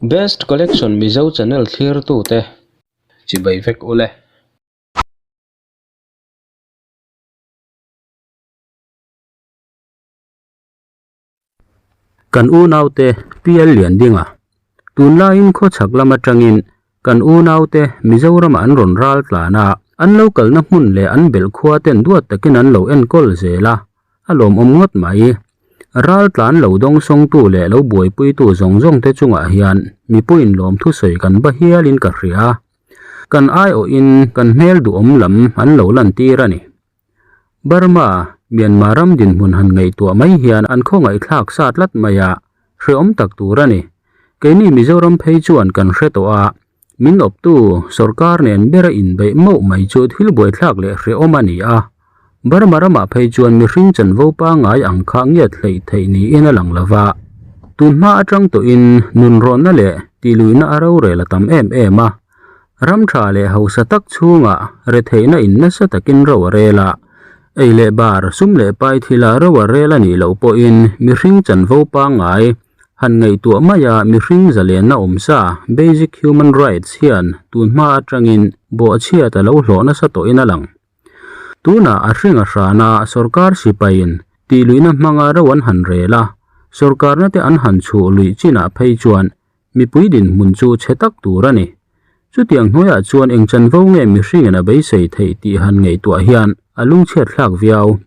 Best Collection Mizo channel thlirtute chibai vek ule. Kan unaute PL Liandinga tunlaiin khawchhak lam atangin kan unaute Mizoramah an rawn ral tlan a, an lo kalna hmun leh an belh khua ten duat takin an lo enkawl zel a, a lawmawm ngawt mai. Ral tlan lo dawngsawngtu leh lo buaipuitu zawng zawng te chungah hian mipuiin lawmthu sawi kan ba hialin ka hria. Kan aiawhin kan hmel duhawm lam an lo lantir a ni. Burma, Myanmar ram dinhmun han ngaihtuah mai hian an khawngaihthlak sa tlat mai a, hrehawm tak tur a ni. Keini Mizoram phei chuan kan hre tawh a, min awptu sorkar nen bera inbeih mauh mai chu thil buaithlak leh hrehawm a ni a. Burma ramah phei chuan mihring chanvo pangngai ang kha ngiat hleih theih niin a lang lo va. Tunhma atang tawhin nunrawnna leh tihluihna a rorel a tam em em a. Ram tha leh hausa tak chhungah retheihna in nasa takin ro a rel a, ei leh bar, sum leh pai thila ro a rel a nih loh pawhin mihring chanvo pangngai han ngaihtuah maia mihring zalenna awmsa, basic human rights, hian tunhma atangin bawhchhiat a lo hlawh nasa tawhin a lang. Tunah a hring a hrana sorkar sipaiin tihluihna hmanga ro an han rel a, sorkarna te an han chhuh luih chinah phei chuan Mipui dinhmun chu chhe tak tur a ni. Chutiang hnuaiah chuan eng chanvo nge mihringin a beisei theih tih han ngaihtuah hian a lungchhiat thlak viau.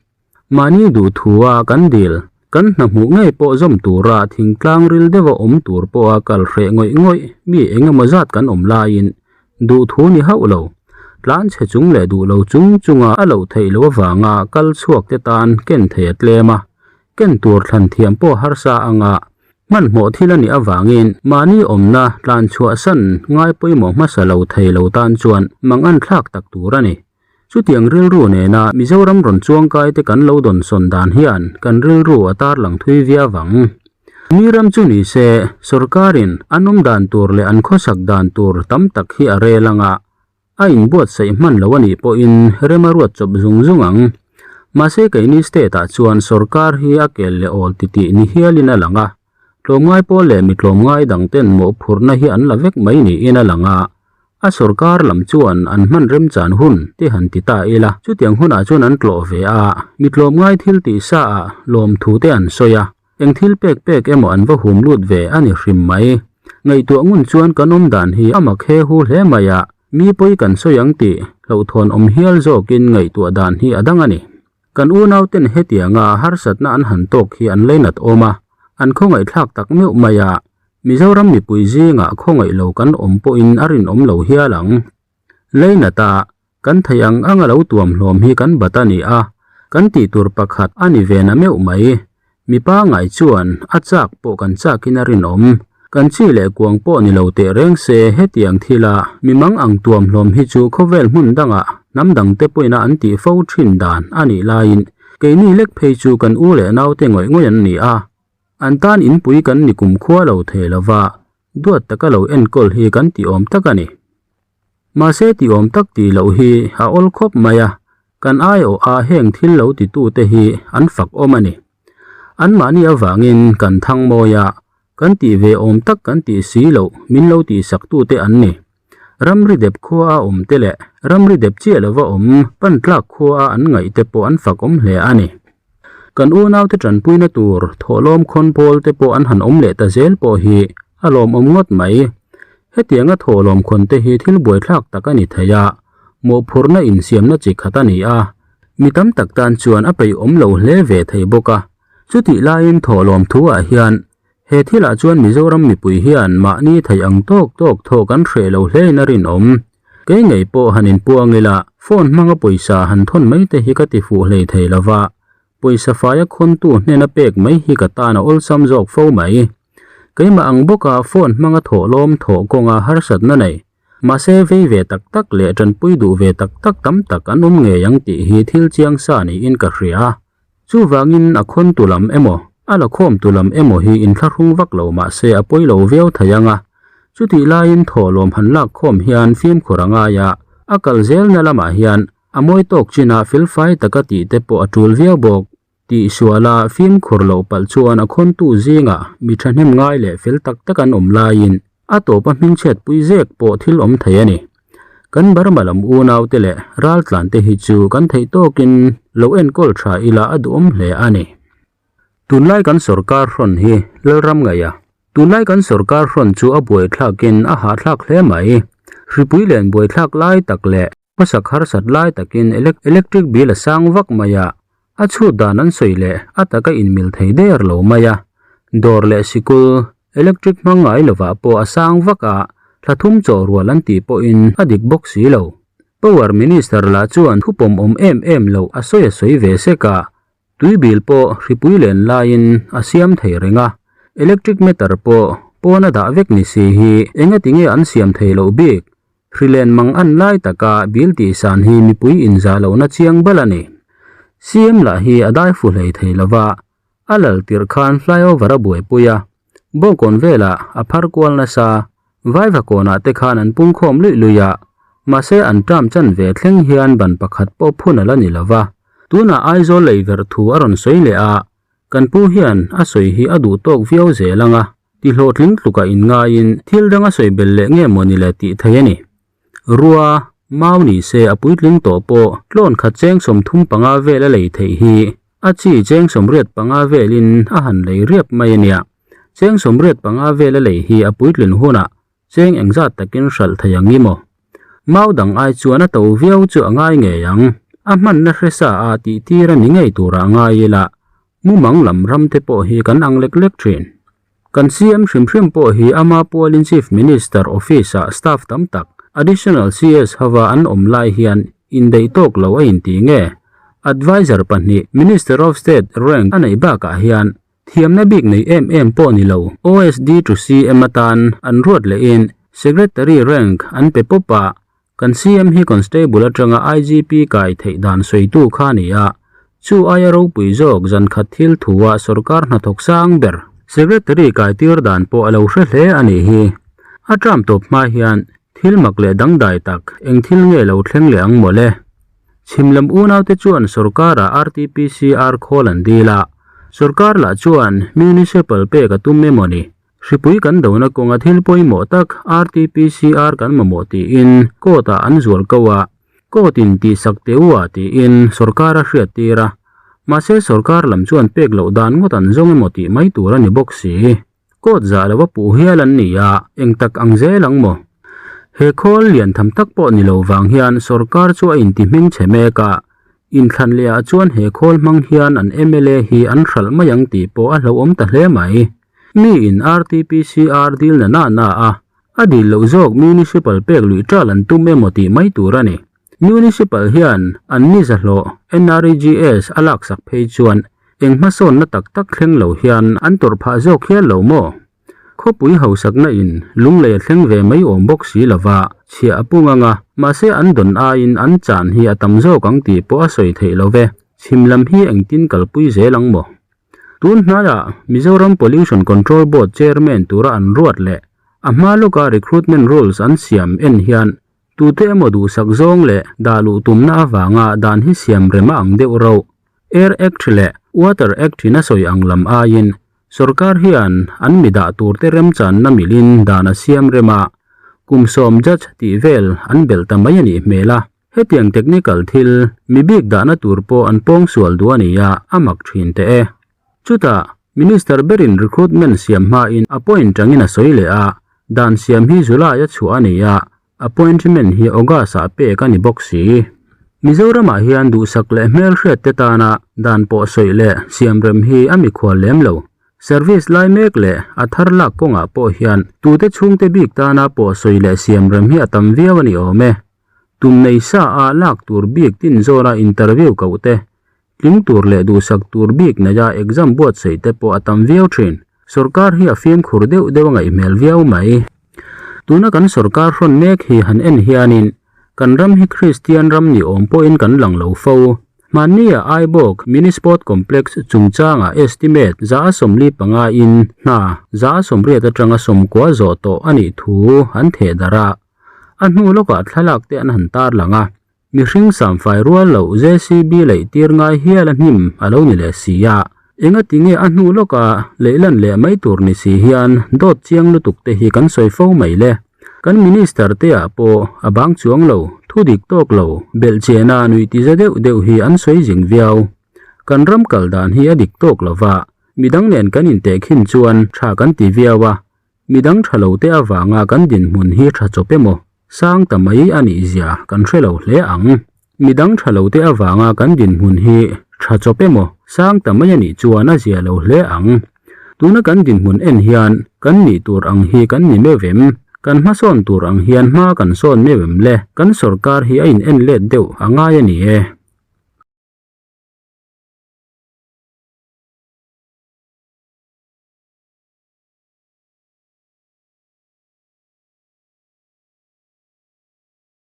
Mahni duhthua kan dil, kan hna hmuh ngei pawh zawm tura thingtlang ril deuha awm tur pawha kal hreh ngawih ngawih mi eng emaw zat kan awm laiin duhthu ni hauh lo. Tlan chhe chung leh duh lo chung chunga a loh theih loh avanga kal chhuak te tan ken thei a tlem a, ken tur thlan thiam pawh harsa anga Hmanhmawh thil a nih avangin mahni awmna tlan chhuahsan ngai pawimawh hmasa lo thei lo tan chuan mang an thlak tak tur a ni. Chutiang rilru nena Mizoram rawn chuangkai te kan lo dawnsawn dan hian kan rilru a tarlang thui viau ang. Mi ram chu ni se, sorkarin an awm dan tur leh an khawsak dan tur tam tak hi a rel anga A inbuatsaih hman lo a nih pawhin rem a ruat chawp zung zung ang. Mahse keini state ah chuan sorkar hi a kel leh awl titih ni hialin a lang a. Tlawmngai pawl leh mi tlawmngai dang ten mawhphurhna hi an la vek mai niin a lang a. A sorkar lam chuan an hman remchan hun te han ti ta ila chutiang hunah chuan an tlawh ve a, mi tlawmngai thil tih sa ah lawmthu te an sawi a. Eng thil pek pek emaw an va hum lut ve a ni hrim mai. Ngaihtuah ngun chuan kan awm dan hi a mak he hu hle mai a, mi pawi kan sawi ang tih hlauhthawn awm hial zawkin ngaihtuah dan hi a dang a ni. Kan unauten hetianga harsatna an han tawk hi an leinat awm a, an khawngaihthlak tak meuh mai a, Mizoram mipui zingah khawngaih lo kan awm pawhin a rinawm lo hial ang. Leinat a, Kan theih ang anga lo tuam hlawm hi kan bat a ni a, kan tih tur pakhat a ni ve na meuh mai. Mipa ngai chuan a chak pawh kan chakin a rinawm. Kan chi leh kuang pawh ni lo teh reng se hetiang thila mi mang ang tuam hlawm hi chu khawvel hmun dangah hnam dangte pawhin a an tih fo thin dan a nih laiin keini lek phei chu kan u leh naute ngawih ngawih an ni a, an tan inpui kan ni kumkhua lo thei lova duat taka lo enkawl hi kan tih awm tak a ni. Mahse tih awm tak tih loh hi a awl khawp mai a, kan aiawh a heng thil lo titute hi an fak awm a ni. Anmahni avangin kan thang mawi a, kan tih ve awm tak kan tih si loh min lo tihsaktute an ni. Ramri dep khua a awm te leh ramri dep chiah lova awm pan tlak khua a an ngaih te pawh an fak awm hle a ni. Kan unaute tanpuina tur thawhlawm khawn pawl te pawh an han awm leh ta zel pawh hi a lawmawm ngawt mai. Hetianga thawhlawm khawn te hi thil buaithlak tak a ni thei a, mawhphurhna insiamna chi khat a ni a, mi tam tak tan chuan a peihawm lo hle ve thei bawk a. Chutih laiin thawhlawm thu ah hian he thilah chuan Mizoram mipui hian mahni theih ang tawk tawk thawh kan hreh lo hlein a rinawm. Kei ngei pawh han inpuang ila, phone hmanga pawisa han thawn mai te hi ka ti fuh hlei thei lo va, pawisa faia khawntu hnena pek mai hi ka tan a awlsam zawk fo mai. Keimah ang bawka phone hmanga thawhlawm thawh kawnga harsatna nei, mahse vei ve tak tak leh tanpui duh ve tak tak tam tak an awm ngei ang tih hi thil chiang sa niin ka hria. Chuvangin a khawntu lam emaw, a la khawmtu lam emaw hi inthlahrung vak lo mahse a pawi lo viau thei ang a. Chutih laiin thawhlawm han lak khawm hian fimkhur a ngai a, a kal zelna lamah hian a mawi tawk chinah felfai taka tih te pawh a tul viau bawk. Tih suala fimkhur loh palh chuan a khawntu zingah mi thahnem ngai leh fel tak tak an awm laiin. A tawpa hmingchhiatpui zek pawh thil awm thei a ni. Kan Burma lam unaute leh raltlante hi chu kan theih tawkin lo enkawl tha ila a duhawm hle a ni. Tunlai kan sorkar hrawn hi Lalram ngaih a. Tunlai kan sorkar hrawn chu a buaithlakin a hahthlak hle mai. Hripui len buaithlak lai tak leh hmasak harsat lai takin electric bill a sang vak mai a, a chhut dan an sawi leh a taka inmil thei der lo mai a. Dawr leh sikul electric hmang ngai lovah pawh a sang vak a, thla thum chaw rual an tih pawhin a dik bawk si lo. Power Minister lah chuan thupawm awm em em loh a sawi a sawi ve sek a, Tuibil pawh hripui len laiin a siam thei reng a, electric meter pawh pawn a dah vek ni si hi engati nge an siam thei loh bik? Hri len mang an lai taka bil tihsan hi mipui inzah lohna chiang bal a ni. CM lah hi a dai fu hlei thei lo va, a lal tirh khan flyover a buaipui a, Bawngkawn velah a phar kual nasa, Vaivakawnah te khan an pungkhawm luih luih a, mahse an term chan ve thleng hian ban pakhat pawh phun a la ni lo va. Tunah Aizawl lei verh thu a rawn sawi leh a, kan pu hian a sawi hi a duh tawk viau zel ang a, tihlawhtling tluka inngaiin thil dang a sawi belh leh nge mawni le tih thei a ni. Rua, mau ni se a puitling tawh pawh tlawn khat cheng 35 vel a lei theih hi a chi cheng 85 velin a han lei riap mai a nia. Cheng 85 vel a lei hi a puitlin hunah cheng engzat takin hralh thei ang i maw? Mau dang ai chuan a to viau chu a ngai ngei ang. A hmanna hre sa a tih tir a ni ngei turah ngai ila mumang lam ram te pawh hi kan ang lek lek thin. Kan CM hrim hrim pawh hi ama pualin Chief Minister Office-ah staff tam tak, Additional CS hova an awm lai hian indaih tawk lo a inti nge? Adviser pahnih, Minister of State rank a neih bakah hian thiamna bik nei em em pawh ni lo, OSD to CM atan an ruat lehin Secretary rank an pe pawp a, Kan CM hi Constable atanga IGP kai theih dan sawitu kha a ni a, chu aia ropui zawk zan khat thil thua sorkar hnathawk sang ber Secretary kai tir dan pawh a lo hre hle a nih hi. A term tawp hma hian thil mak leh dangdai tak eng thil nge lo thleng leh ang mawle. Chhim lam unaute chuan sorkarah RTPCR khawl an dil a, sorkar lah chuan Municipal pek a tum emaw ni? Hripui kan dona kawnga thil pawimawh tak RTPCR kan mamawh tiin court-ah an zual ko a, court-in tihsak teh u a tiin sorkar a hriattir a, mahse sorkar lam chuan pek loh dan ngawt an zawng emaw tih mai tur a ni bawk si. Court zah lova puh hial an ni a, eng tak ang zel ang maw? He khawl lian tham tak pawh ni lo vang hian sorkar chu a inti hming chhe mek a, inthlan leh ah chuan he khawl hmang hian an mla hi an hralh mai ang tih pawh a hlauhawm ta hle mai. Mi in RTPCR dil na na na a, a dil loh zawk Municipal pek luih ṭal an tum emaw tih mai tur a ni. Municipal hian an ni zahlawh NREGS a laksak phei chuan eng hmasawnna tak tak thleng lo hian an tawrh phah zawk hial lo maw? Khawpui hausakna in lunglei a thleng ve mai awm bawk si lova chhiah a pung ang a, mahse an dawn aiin an chan hi a tam zawk ang tih pawh a sawi theih lo ve. Chhim lam hi engtin kalpui zel ang maw? Tun hnaiah Mizoram Pollution Control Board Chairman tura an ruat leh a hma lawka recruitment rules an siam en hian tute emaw duhsak zawng leh dah luh tumna avanga dan hi siam rem a ang deuh rauh. Air Act leh Water Act in a sawi ang lam aiin sorkar hian an mi dah turte remchanna milin dan a siam rem a, kum sawm judge tih vel an belh ta mai a nih hmel a. Hetiang technical thil mi bik dahna tur pawh an pawng sual duh a ni a, a mak thin teh e. Chutah, Minister berin recruitment siam hmain appoint tangin a sawi leh a, dan siam hi July a chhuah a ni a, appointment hi August ah pek a ni bawk si. Mizoramah hian duhsak leh hmelhriat te tana dan pawh sawi leh siamrem hi a mikhual lem lo. Service lai mek leh a thar lak kawngah pawh hian tute chhungte bik tana pawh sawi leh siamrem hi a tam viau a ni awm e. Tum nei sa a lak tur bik tin zawna interview koh te, tling tur leh duhsak tur bik neia exam buatsaih te pawh a tam viau thin. Sorkar hi a fimkhur deuh deuh a ngaih hmel viau mai. Tuna kan sorkar hrawn mek hi han en hianin kan ram hi Kristian ram ni awm pawhin kan lang lo fo. Hmanni ah Aibawk Mini Sport Complex chungchanga estimate 145 in hna 180 atanga 90 zawh tawh a nih thu an theh darh a. A hnu lawkah thlalak te an han tar lang a, mihring samfai rual loh JCB leih tir ngai hial a hnim a lo ni leh si a. Engati nge a hnu lawka lehlan leh mai tur ni si hian dawt chiang lutuk te hi kan sawi fo mai le. Kan minister te ah pawh a bang chuang lo, thu dik tawk lo, belhchian a nuih ti za deuh deuh hi an sawi zing viau. Kan ram kal dan hi a dik tawk lo va, midang nen kan intehkhin chuan tha kan ti viau a, Midang tha lo te avanga kan dinhmun hi tha chawp emaw, sang ta mai a nih zia kan hre lo hle ang. Midang tha lo te avanga kan dinhmun hi tha chawp emaw, sang ta mai a nih chuan a zia lo hle ang. Tuna kan dinhmun en hian kan nih tur ang hi kan ni meuh em? Kan hmasawn tur ang hian hma kan sawn meuh em le? Kan sorkar hi a in en let deuh a ngai a ni e.